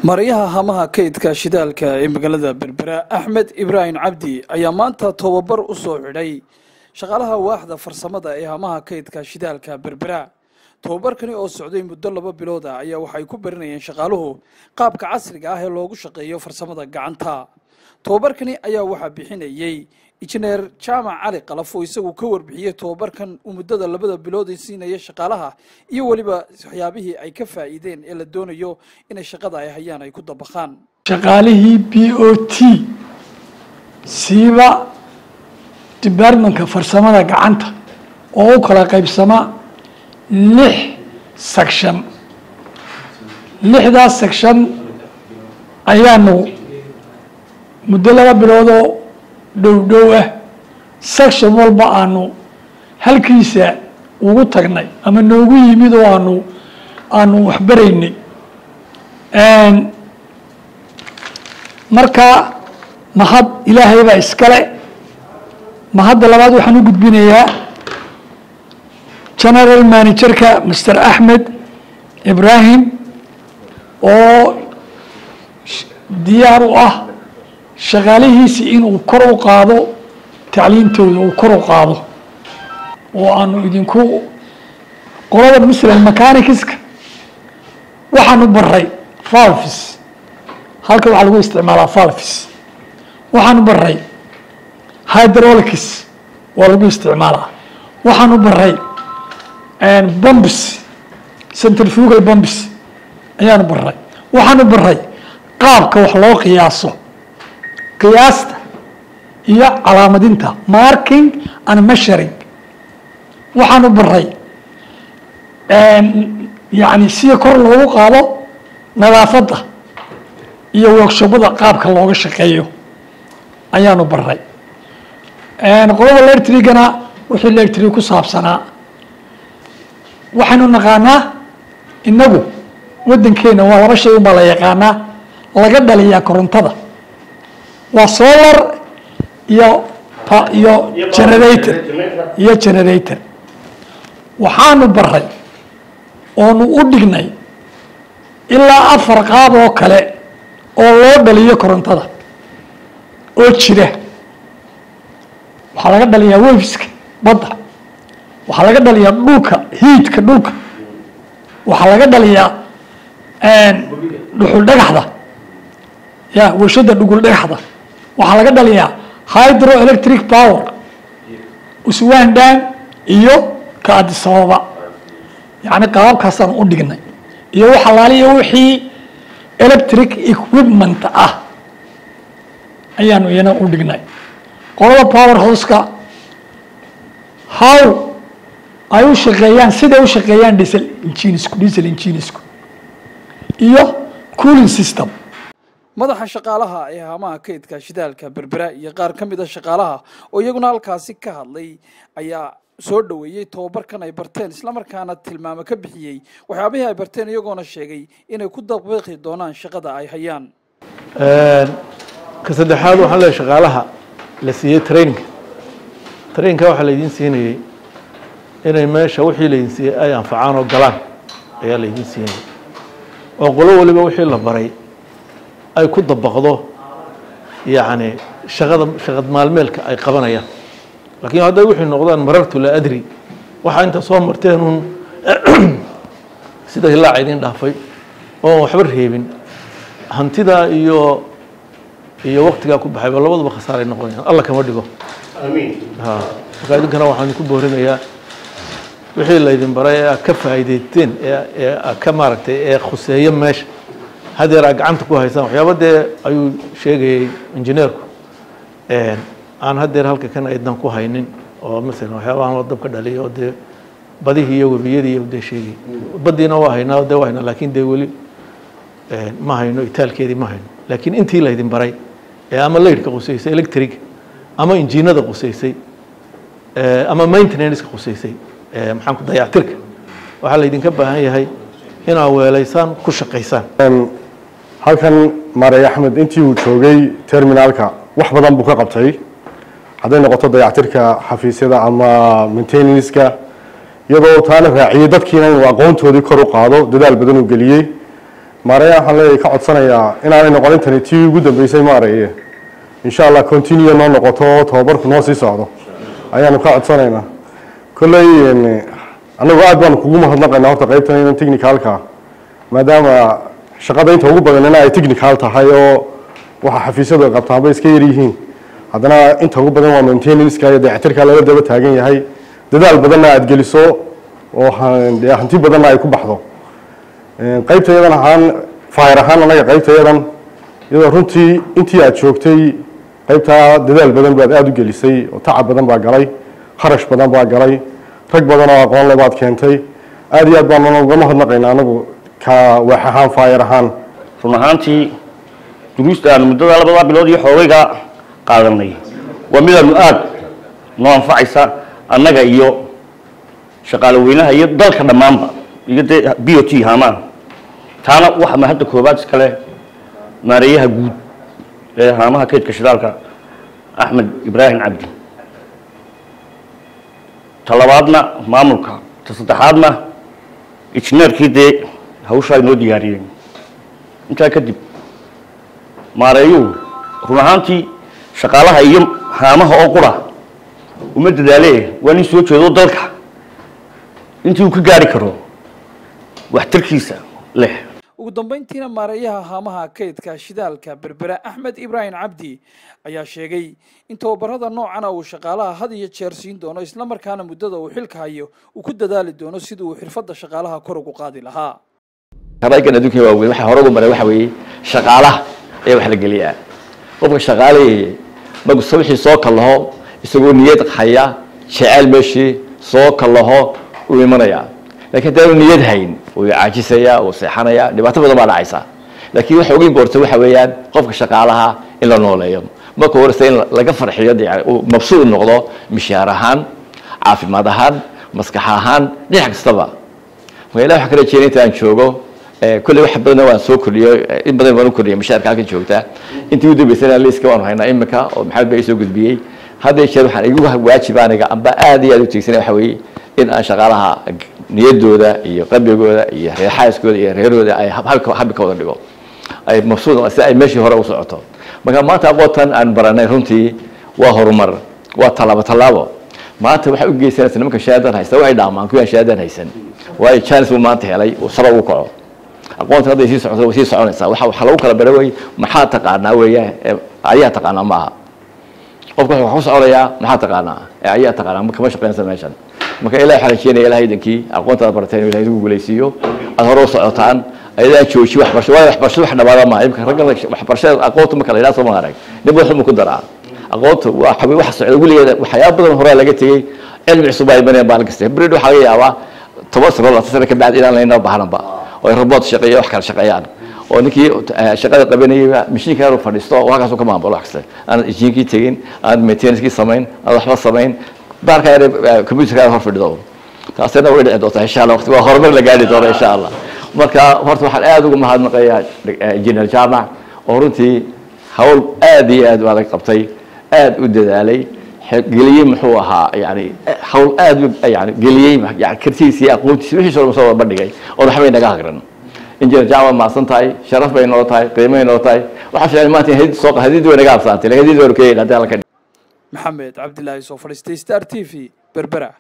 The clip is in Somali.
Maryaha hamaha kaydka shidaalka ee magaalada Berbera, Axmed Ibraahim Cabdi, ayaa maanta tobabar u soo xidhay shaqaalaha waaxda farsamada ee hamaha kaydka shidaalka Berbera. Tobabarkani oo socday muddo 2 bilood ah ayaa waxay ku baranayeen shaqaaluhu qaabka casriga ah ee loogu shaqeeyo farsamada gacanta. Tobabarkani ayaa waxaa bixinayey Injineer Jaamac Cali Qalaf, oo isagu ka warbixiyey tobabarkan uu muddada 2da bilood siinaya shaqaalaha iyo weliba waxyaabihii ay ka faa'iideen ee la doonayo inay shaqada ay hayaan ay ku dabaqaan. Shaqaalihii BOT, siiba departmentka farsamada gacanta oo u kala qaybsama lix section, lixdaas section ayaanu muddo 2 biloodoo dhow dhow ah section walba aanu halkiisa ugu tagnay ama noogu yimid oo aanu waxbaraynay. Marka mahad Ilaahay baa iskale. Mahadda labaad waxaan u gudbinayaa general managerka, Mr Axmed Ibrahim, oo diyaar u ah shaqaalihiisi inuu kor u qaado tacliintooda, uu kor u qaado, oo aanu idinku qolada masalan mechanicska waxaanu baray valves. Halka waxaa lagu isticmaalaa valves. Waxaanu baray hydraulics, waa lagu isticmaalaa. Waxaanu baray bombs, centrifugal bombs ayaanu baray. Waxaanu baray qaabka wax loo qiyaaso, qiyaasta iyo calaamadinta, marking and measuring. Waxaanu baray yani sida kor loogu qaado nadaafadda iyo workshopada qaabka looga shaqeeyo ayaanu baray. Qolada electricgana wixii electric ku saabsanaa. Waxaynu naqaanaa inagu waddankeena waa laba shay unbaa la yaqaanaa laga dhaliyaa korontada: waa solar iyo generator. Waxaanu baray oonu u dhignay ilaa afar qaab oo kale oo loo dhaliyo korontada oo jira. Waxaa laga dhaliyaa waveska badda, waxaa laga dhaliyaa dhulka, heatka dhulka, waxaa laga dhaliyaa dhuxul dhagaxda ya warshada dhugul dhagaxda, waxaa laga dhaliyaa hydroelectric power, Aswan Dam iyo ka Addis Ababa. Yacni qaababkaasaan u dhignay iyo wax alaaliya wixii electric equipment ah ayaanu iyana u dhignay. Qolada power houseka, how ay u shaqeeyaan, siday u shaqeeyaan diesel enginesku iyo cooling system. Madaxa shaqaalaha ee haamaha kaydka shidaalka Berbera iyo qaar ka mid a shaqaalaha oo iyaguna halkaasi ka hadlay ayaa soo dhoweeyey tobabarkan ay barteen, islamarkaana tilmaamo ka bixiyey waxyaabihii ay barteen, iyagoona sheegay inay ku dabiiqi doonaan shaqada ay hayaan. Ka saddexaad waxaan leeyahay shaqaalaha la siiyey trainingka. Trainingka waxaa laydin siinayey inay meesha wixii laydin siiyey ay anfacaan oo galaan ayaa laydin siinayay, oo qolo waliba wixii la baray ay ku dabaqdo, yacni shaqada shaqad maalmeelka ay qabanayaan. Laakiin hadday wixii noqdaan marartu la adri, waxaa inta soo marteen uun sida hilaaca idin dhaafay oon waxba reebin, hantidaa iyo waktigaa ku baxayba labaduba khasaaray noqonayaan. Alla kama dhigo. Ha, marka idinkana waxaan idinku boorinayaa wixii laydin baray ee aad ka faa'iidayteen ee aad ka maaragtay ee khuseeya meesha hadeer aad gacanta ku haysaan. Waxyaaba dee ayuu sheegayay injineerku aan hadeer halka kan aydan ku haynin, oo masalan waxyaabahan loo dabka dhaliyo oo dee badihii iyo webiyadii iyo dee sheegay. Baddiina waa haynaa, dee waa haynaa, laakiin dee weli ma hayno, itaalkeedii ma hayno. Laakiin intii laydin baray ee ama laydhka quseysay, electric, ama injiinada quseysay, ama maintenance-ka quseysay, maxaan ku dayactirka, waxaa laydinka baahan yahay inaad weelaysaan, ku shaqaysaan. Halkan Maarey Axmed intii uu joogay terminalka wax badan buu ka qabtay, hadday noqoto dayactirka xafiisyada ama maintenance-ka, iyadoo taana raaciyey dadkiina inuu aqoontoodii kor u qaado dadaal badan uu geliyey. Maareeya waxaan leeyahay ka codsanayaa inaanay noqon intani tii ugu dambeysay maareeye, insha Allah continue noo noqoto oo tababarku noo sii socdo ayaanu ka codsanaynaa. Kolley annagu aad baanu kugu mahadnaqaynaa horta qaybtan inan technicalka, maadaama shaqada inta ugu badanina ay technical tahay oo waxa xafiisyadu ay qabtaan bay iska yar yihiin, haddana inta ugu badan waa maintenance-ka iyo dayactirka lala daba taagan yahay. Dadaal badanna aad geliso oo hanti badanna ay ku baxdo. Qaybta iyadan ahaan fire ahaan anaga qaybta iyadan iyadoo runtii intii aad joogtay qaybtaa dadaal badan baad aada u gelisay oo tacab badan baa galay, kharash badan baa galay, rag badan oo aqoon leh baad keentay. Aad iyo aad baanu uga mahadnaqaynaa anagu ka waax ahaan fire ahaan. Run ahaantii duruusta aanu muddada 2 bilood iyo xoogayga qaadanay waa midaanu aada noo anfacaysa annaga iyo shaqaale weynaha iyo dalka dhammaanba iyo dee BOT haamaha. Taana waxa ma hadda koobaad iskale maareeyaha guud ee haamaha kaydka shidaalka Axmed Ibraahim Cabdi, ta labaadna maamulka, ta saddexaadna injineerkii dee hawshaa inoo diyaariyeen. Intaa kadib maareeyuhu run ahaantii shaqaalaha iyo haamaha oo qura uma dadaalee, waa nin soo jeedo dalka intii uu ka gaari karo waxtarkiisa leh. Ugu dambeyntiina maareeyaha haamaha kaydka shidaalka Berbera Axmed Ibraahim Cabdi ayaa sheegay in tababarada noocana uu shaqaalaha had iyo jeer siin doono, isla markaana muddada uu xilka hayo uu ku dadaali doono sidii uu xirfadda shaqaalaha kor ugu qaadi lahaa. Raggan adduunka waaweyn waxa hore ugu maray waxa weeye shaqaalaha ayaa wax la geliyaa. Qofka shaqaalihii markuu subaxii soo kalaho isagoo niyad haya, jecel meeshii soo kalaho uu imanayaa, laakiin haddaanu niyad hayn wuu caajisayaa, wuu seexanayaa, dhibaato badan baa dhacaysa. Laakiin waxa ugu important waxa weeyaan qofka shaqaalaha in la nooleeyo, marka horeysa in laga farxiyo, uu mabsuud noqdo mishaar ahaan, caafimaad ahaan, maskax ahaan, dhinac kastaba. Marka ilaah waxaan ka rajeynaya inta aan joogo kolley wax badanna waan soo kordhiyey, in badan baan u kordhiyey mishaarka halkan joogta. Intii u dambeysayna liiska waanu haynaa imika oo Maxamed baa ii soo gudbiyey. Hadda jeer waxaan igu waajiba aniga amba aad iyo aad u tiigsanay waxa weeye in aan shaqaalaha niyaddooda iyo qalbigooda iyo reerxaaskooda iyo reerahooda ay habka ka wada dhigo, ay mabsuud si ay meeshii hore u socoto. Marka maanta aqoontan aan baranay runtii waa horumar, waa tallaabo tallaabo. Maanta waxay u geysanaysa nimanka shahaadan haysta waxay dhaamaan kuwii aan shahaadan haysan, waayo chance buu maanta helay uu sare ugu kaco. Aqoontan hadday sii socoto way sii soconaysaa. Waxa lagu kala bara wey maxaa taqaanaa weeye, ayaa taqaanaa maaha. Qofka wuxuu ku soconayaa maxaa taqaanaa, ayaa taqaanaa kama shaqeynaysa meeshan. Marka ilaah waxaan rajeynaya ilaah idinkii aqoontaad barateen ilaah idinku guulaysiiyo, aad hore u socotaan, ayadaan jooji waxbarasho. Waayo waxbarashadu wax dhamaada maaha. Imika ragga waxbarashada aqoonta marka la yidhaha soo ma arag nin wuxuu ku daraa aqoonta waa waxa socda weligeeda. Waxyaaba badan horaa laga tegey, cilmi cusub baa imanaya maalin kasta. Berid waxaa laga yaabaa 10 sano 20 sano ka bacdi inaan laynoo baahnanba oo ay robot shaqeeyo wax kala shaqeeyaan oo ninkii shaqada qabanayayba mishiinka yar uu fadhiisto oo halkaas uu ka maamulo wax kasta, aan injiinkii tegin, aan maintenance-kii samayn, aan waxba samayn, baarka yar computerka hor fadhido. Taasina way dhici doontaa insha Allah, waqti waa horumar la gaari doono insha Allah. Marka horta waxaan aad ugu mahadnaqayaa injineer Jaamac oo runtii hawl aad iyo aad u adag qabtay, aad u dadaalay, geliyey muxuu ahaa yani hawl aad yani geliyey yani kartiisa iyo aqoontiisa wixii soo soo bandhigay oo waxba inaga hagran. Injineer Jaamac mahadsan tahay, sharaf bay noo tahay, qiimay noo tahay. Waxaa fiican maanta in hadid soo hadid way naga habsaantay, laakiin hadid waynu ka heli haddii alla ka Maxamed Cabdilaahi soo fadhiistay Star TV Berbera.